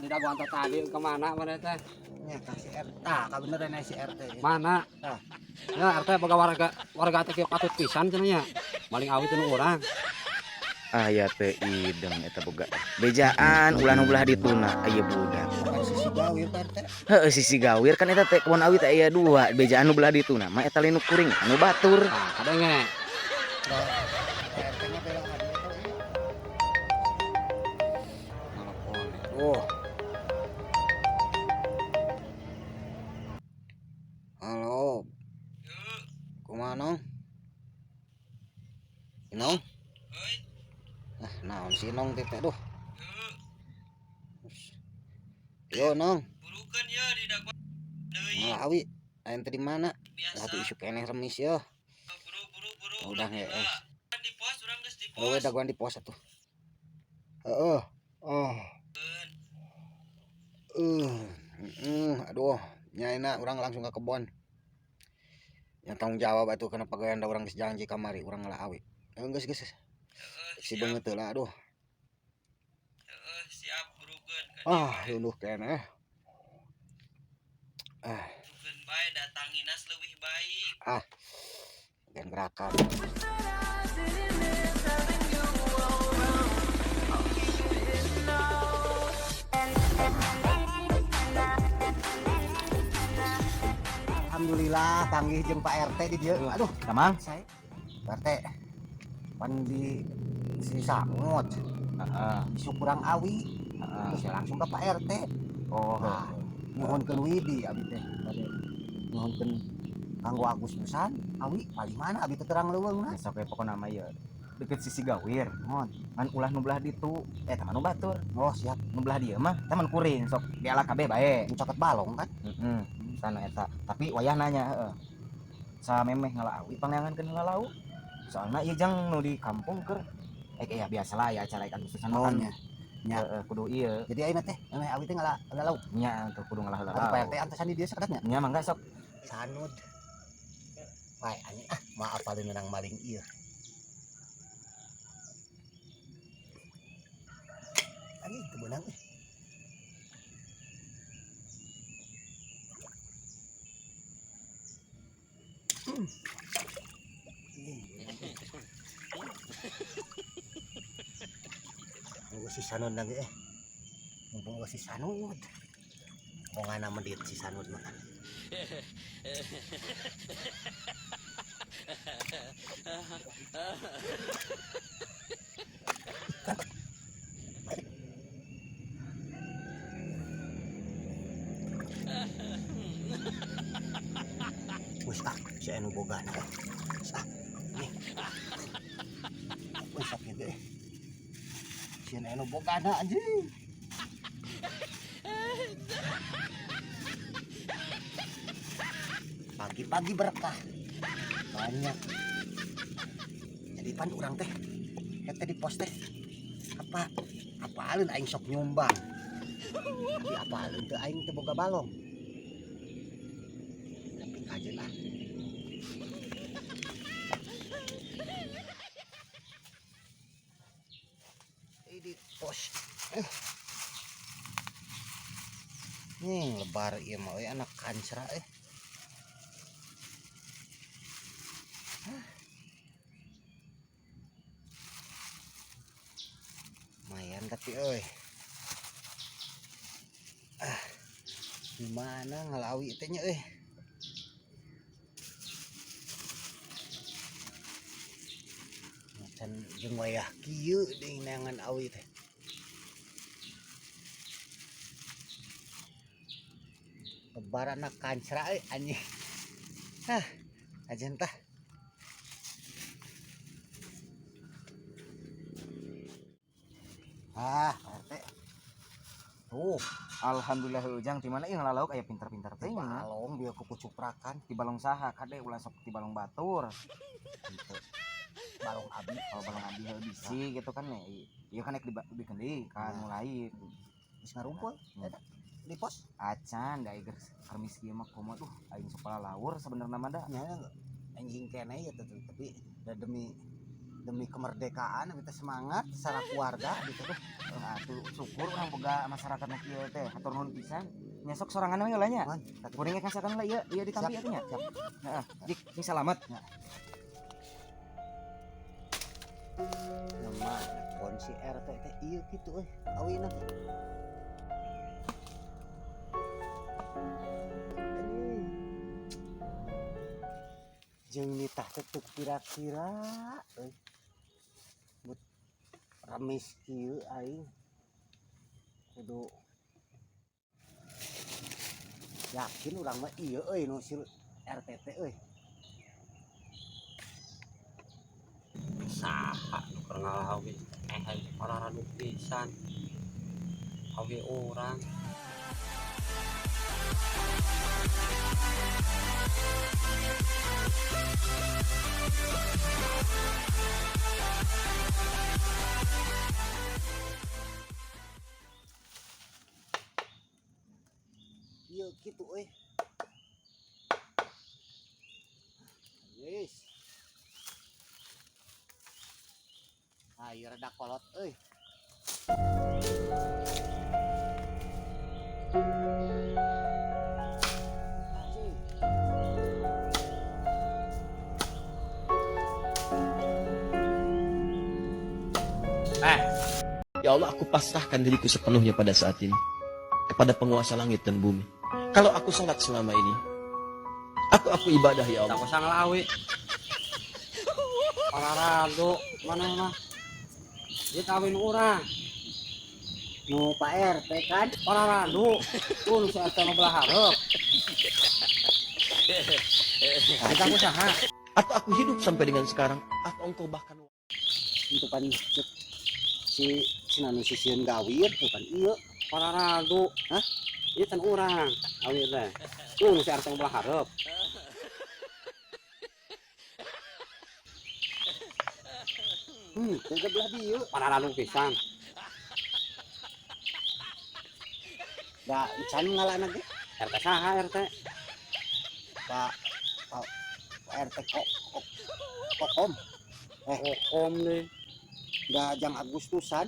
Di dagoan teh tadi kemana mana teh? Nya ka si RT. Tah, kabeneran si RT. Mana? Tah. Ya RT boga warga warga teh patut pisan cenah nya. Maling awi teh nu urang. Aya teu ideng eta boga bejaan ulah nu belah dituna aya budak. Bukan sisi gawir Pak RT. Heeh, sisi gawir kan eta teh kebon awi teh aya dua, bejaan nu belah dituna mah eta lain nu kuring anu batur. Nah, kadenge. Pak RT nya bela ka dieu teh. Telepon. Oh. Halo. Kumaha Nong? Inong? Ah, naon si Inong teh duh. Yo Nong. Burukeun ye di dagoan deui. Malah awi. Aya teh di mana? Biasa. Atuh isuk keneh remis yo. Buru buru buru. Udah ngees. Di pos urang geus di pos. Oh, dagoan di pos atuh. Heeh. Oh. Aduh, nyaina urang langsung ke kebon. Yang tanggung jawab atuh kana pagawean da urang geus janji kamari urang ngalah awi. Geus geus. Si beungeut heula aduh. Heeh, siap burukeun. Ah, lunduh keneh. Ah, Burukeun bae datangina leuwih baik. Ah. Gen gerakan. Alhamdulillah panggih jeung Pak RT di dieu. Aduh, Damang? Saya Pak RT pan di si sangut. Heeh. Isu kurang awi. Heeh. Terus saya langsung ke Pak RT. Oh, Nah, nyuhunkeun widi abi teh bade nyuhunkeun kanggo Agustusan awi paling mana abi teh terang leuweungna. Besok we pokona mah ieu deket sisi gawir. Mohon. Ngan ulah nu belah ditu, eta mah nu batur. Oh, siap. Nu belah dieu mah eta mah nu kuring sok diala kabeh bae. Nu caket balong kan? Heeh. Sana eta. Tapi wayah nanya heeh. Samemeh ngala awi pangneangankeun heula lauk. Soalna ieu jang nu di kampung keur ya biasalah ya acara ikan Agustusan Oh, makan. nya. Nya. Heeh, kudu ieu. Jadi ayeuna teh memeh awi teh ngala lauk. Nya tuh kudu ngalah heula Atuh Pak lauk. RT antosan di dieu sakedap nya. Nya mangga sok. Sanud. Wae anjing ah, maaf paling menang maling ieu. Anjing teu beunang euy. Mumpung si Sanud lagi eh. Mumpung si Sanud. Mau ngana medit si Sanud mah. Wis ah, si anu bogana. Wis ah. Nih. Wis sakit deh. Si anu bogana anjing. Pagi-pagi berkah. Banyak. Jadi pan urang teh eta di pos teh. Apa apa alun aing sok nyumbang. Tapi apa alun teh aing teh boga balong. Tapi kajeun ah. Ini pos. Nih lebar ieu mah euy anak kancra euy. Lumayan tapi euy. Ah. Gimana ngalawi teh nya euy. Macan jeung wayah kieu deui neangan awi teh. Lebar anak kancra euy anjing. Hah, ajen tah. Ah, RT. Tuh, Alhamdulillah heuh jang ti mana ieu ngala lauk aya pinter-pinter teh nya. Balong bieu kukucuprakan. Ti balong saha kade ulah sok ti balong batur. Gitu. Balong abi. Oh, balong abi heuh bisi gitu kan nya. Ieu kan rek dibikeun deui ka nu lain. Geus ngarumpul eta di pos. Acan da ieu kermis kieu mah komo tuh aing sok palalaur sabenerna mah da. Nya anjing keneh ya teh tapi da demi Demi kemerdekaan kita semangat secara keluarga gitu tuh. Atuh syukur urang boga masyarakat nu kieu teh, hatur nuhun pisan. Nya sok sorangan we lah nya. Nuhun. Kuring ge kasakan lah ieu, ieu ditampi Siap. atuh nya. Siap. Heeh, Jik, sing salamet. Ya. Mana kon si RT teh ieu kitu euy, awina. Jeung nitah teh teu kira-kira euy. But ramis kieu aing. Kudu yakin urang mah ieu euy nu si RT teh euy. Saha nu keur ngalah awi pararadu pisan. Awi urang. Ieu kitu euy. Geus. Ah, ieu rada kolot euy. Anjing. Ya Allah, aku pasrahkan diriku sepenuhnya pada saat ini kepada penguasa langit dan bumi. Kalau aku sholat selama ini, aku ibadah ya Allah. Tak usah ngalah awi. Pararadu mana mah. Dia kawin urang. Nu Pak RT kan Pararadu. Tuh nu si RT nu belah hareup. Kita usaha. Atau aku hidup sampai dengan sekarang, atau engkau bahkan itu kan cek si sinanu sisieun gawir tuh kan ieu. Pararadu. Hah? Ieu tan urang awi teh. Tuh nu si RT nu belah hareup. Teu belah dieu. Pararadu pisan. Da encan ngalana ge. RT saha RT? Pak Pak Pak RT kok kok kokom. Kokom nih. Da jang Agustusan.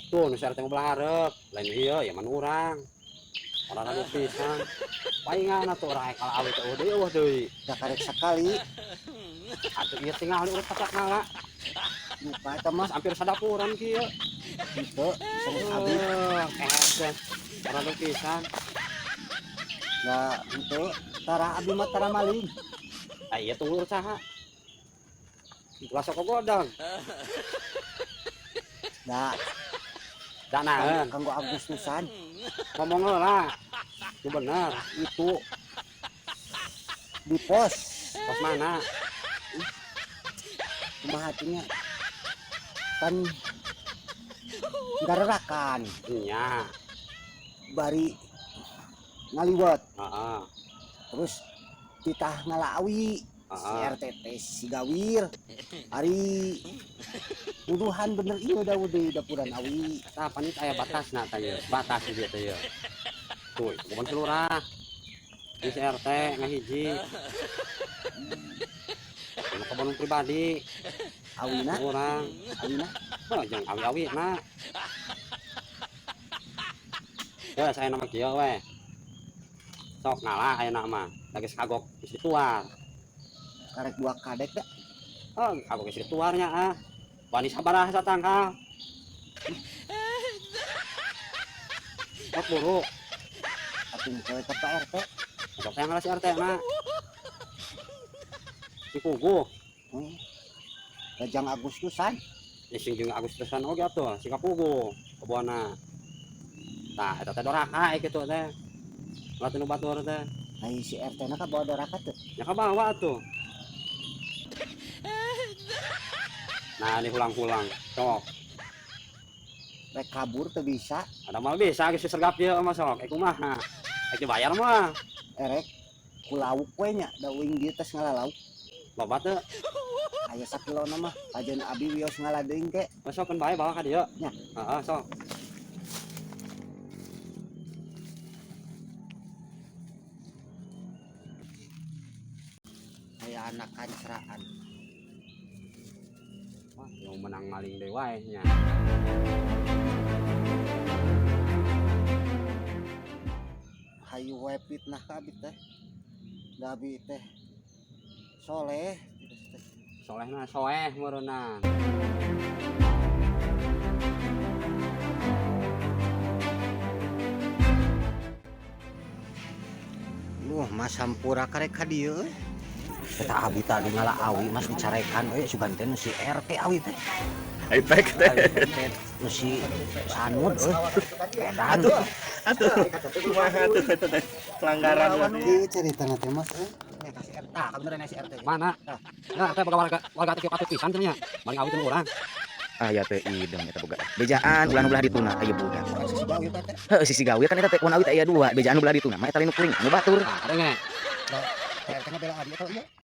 Tuh nu si RT nu belah hareup. Lain ieu ya man urang. Pararadu pisan. Paingan atuh urang kalau awi teh eueuh deui eueuh deui. Da karek sekali. Atuh ieu tinggal urang patak ngala. Lupa eta mah Mas hampir sadapuran kieu. henteu sanes abi. Eh, pararadu pisan. Da henteu tara abi mah tara maling. Ah ieu tunggu saha? Ulah sok godang. Da Danaeun. kanggo Agustusan Ngomong heula. Itu bener. itu di pos Pos mana? kumaha atuh nya kan garerakan Nya. bari ngaliwet Heeh. terus titah ngalawi si Heeh. RT teh si gawir ari nuduhan bener ieu da deui dapuran awi Tah panit aya batasna tah ieu. Batas ieu teh ieu. Tuh, bukan kelurah. Di si RT ngahiji. Ini kebun pribadi, awina urang. awina Heuh, jeung awi-awi na. Ya, saya nama kieu we. Sok ngalah aya mah. Lagi kagok geus dituar. Karek dua kadek da. Oh, kagok geus dituarnya ah. Wani sabaraha satangkal. Sok buruk. Atuh kowe ke Pak RT. Sok yang ngalah si RT na. Si kuguh. Rajang Agustusan. Ya, sing jeung Agustusan oge atuh, si kapuguh kebona. Tah eta teh doraka kitu teh. Ulah teu nu batur teh. Ai si RT na ka bawa doraka teu? Ya kabawa atuh. Nah, ini hulang-hulang. Sok. Rek kabur teu bisa. Ada mal bisa geus disergap ieu mah sok. Kumaha? Rek dibayar mah. Erek ku lauk we nya, da uing dieu tes ngalalauk. Loba teu? Aya sakilona mah, kajian abi wios ngaladeuing ke. Oh, sok keun bae bawa ka dieu. Nya. Heeh, sok. Aya Kana kancraan. Wah, yang menang maling deui wae nya. Hayu wae fitnah ka abi teh. Da abi teh soleh teh. Solehna soeh meureunna. Duh, Mas hampura karek ka dieu euy. Eta abi tadi ngala awi Mas dicarekan euy sugan teh nu si RT awi teh. Ai pek teh. Nu si Sanud euy. Edan. Atuh. Kumaha tuh eta teh? Pelanggaran berarti. Ieu caritana teh Mas euy. Eta si RT, tah kabeneran si RT. Mana? Nah, teh boga warga warga teh kieu katut pisan cenah nya. Maling awi teh urang. Ah ya teh ideng eta boga. Bejaan ulah nu belah dituna aya budak. Si gawe teh. Heuh sisi gawe kan eta teh kun awi teh aya dua, bejaan nu belah dituna mah eta lain nu kuring nu batur. Nah, kadenge. RT na bela abi atau ieu?